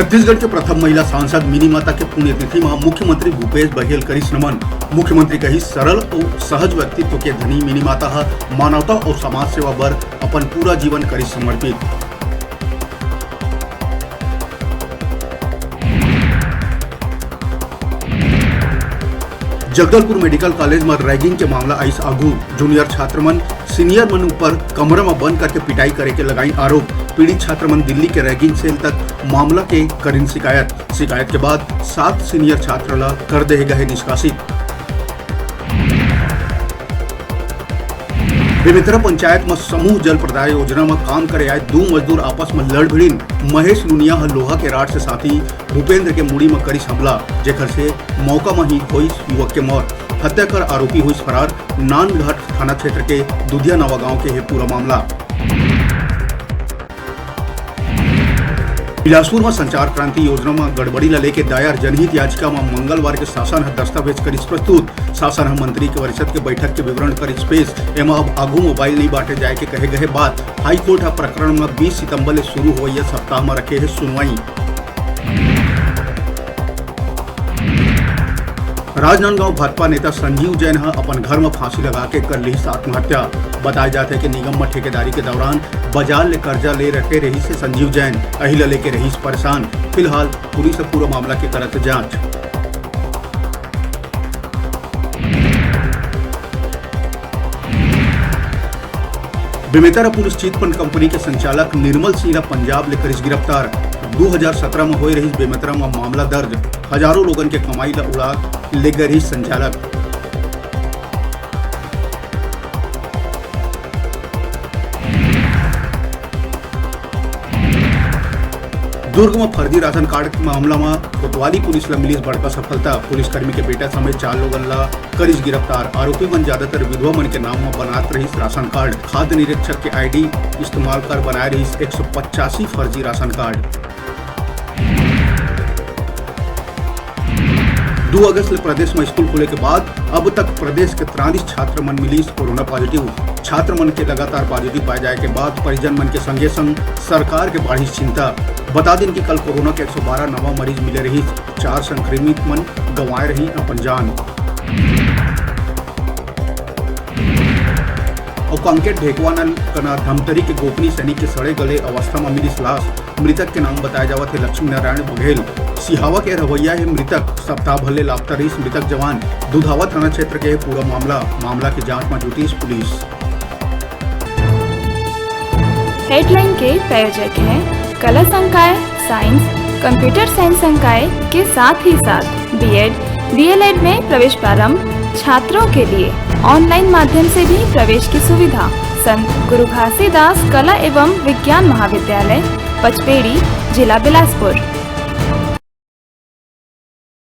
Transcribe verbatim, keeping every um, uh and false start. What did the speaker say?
छत्तीसगढ़ के प्रथम महिला सांसद मिनी माता के पुण्यतिथि म मुख्यमंत्री भूपेश बघेल करिस नमन। मुख्यमंत्री कहिस, सरल अउ सहज व्यक्तित्व के धनी मिनी माता ह मानवता अउ समाज सेवा बर अपन पूरा जीवन करिस समर्पित। जगदलपुर मेडिकल कॉलेज म रैगिंग के मामला आइस आगू। जूनियर छात्र मन सीनियर मन ऊपर कमरा म बंद करके पिटाई करे के लगाइन आरोप। पीड़ित छात्र मन दिल्ली के रैगिंग सेल तक मामला के करिन शिकायत। शिकायत के बाद सात सीनियर छात्र ल कर देहे गए निष्कासित। बेमेतरा पंचायत म समूह जल प्रदाय योजना म काम करे आए दू मजदूर आपस म लड़ भिड़िन। महेश लुनिया ह लोहा के राड से साथी भूपेंद्र के मुड़ी म करिस हमला, जेखर से मौका म ही होइस युवक के मौत। हत्या कर आरोपी होइस फरार। नांदघाट थाना क्षेत्र के दुधिया नवा गांव के हे पूरा मामला। बिलासपुर म संचार क्रांति योजना म गड़बड़ी ल लेके दायर जनहित याचिका म मंगलवार के शासन ह दस्तावेज करिस प्रस्तुत। शासन ह मंत्री के परिषद के बैठक के विवरण करिस पेश। एमा अब आगू मोबाइल नइ बांटे जाए के कहे गए बात। हाईकोर्ट ह प्रकरण म बीस सितंबर ले शुरू होवइया सप्ताह म रखे हे सुनवाई। राजनांदगांव भाजपा नेता संजीव जैन ह अपन घर म फांसी लगा के कर लिहिस आत्महत्या। बताए जात हे कि निगम म ठेकेदारी के दौरान बाजार ले कर्जा ले रखे रहिस हे संजीव जैन। अही ल लेके रहिस परेशान। फिलहाल पुलिस ह पूरा मामला के करत जांच। बेमेतरा पुलिस चिटफंड कंपनी के संचालक निर्मल सिंह ला पंजाब ले करिस गिरफ्तार। दू हजार सतरा म होए रहिस बेमेतरा म मामला दर्ज। हजारों लोगन के कमाई ला उड़ा ले गे रहिस संचालक। दुर्ग म फर्जी राशन कार्ड के मामला म कोतवाली पुलिस ल मिलिस बड़का सफलता। पुलिसकर्मी के बेटा समेत चार लोगन ल करिस गिरफ्तार। आरोपी मन ज्यादातर विधवा मन के नाम म बनात रहिस राशन कार्ड। खाद्य निरीक्षक के आईडी इस्तेमाल कर बनाए रहिस एक सौ पचासी फर्जी राशन कार्ड। दू अगस्त ले प्रदेश म स्कूल खुले के बाद अब तक प्रदेश के तिरालीस छात्र मन मिलिस कोरोना पॉजिटिव। छात्र मन के लगातार पॉजिटिव पाए जाए के बाद परिजन मन के संगे संग सरकार के बाढ़िस चिंता। बता दिन कि कल कोरोना के एक सौ बारह नवा मरीज मिले रहिस, चार संक्रमित मन गंवाए रही अपन जान। अउ कांकेर ढेकवाना कना धमतरी के गोपनी सैनिक के सड़े गले अवस्था म मिलिस लाश। मृतक के नाम बताए जावत हे लक्ष्मी नारायण बघेल। सिहावा के रहवैया हे मृतक। सप्ताह भर ले लापता रहिस मृतक जवान। दुधावा थाना क्षेत्र के हे पूरा मामला। मामला के जांच म जुटिस पुलिस। हेडलाइन के प्रायोजक हैं कला संकाय, साइंस, कंप्यूटर साइंस संकाय के साथ ही साथ बीएड, डीएलएड में प्रवेश प्रारंभ। छात्रों के लिए ऑनलाइन माध्यम से भी प्रवेश की सुविधा। संत गुरु घासीदास कला एवं विज्ञान महाविद्यालय, पचपेड़ी, जिला बिलासपुर।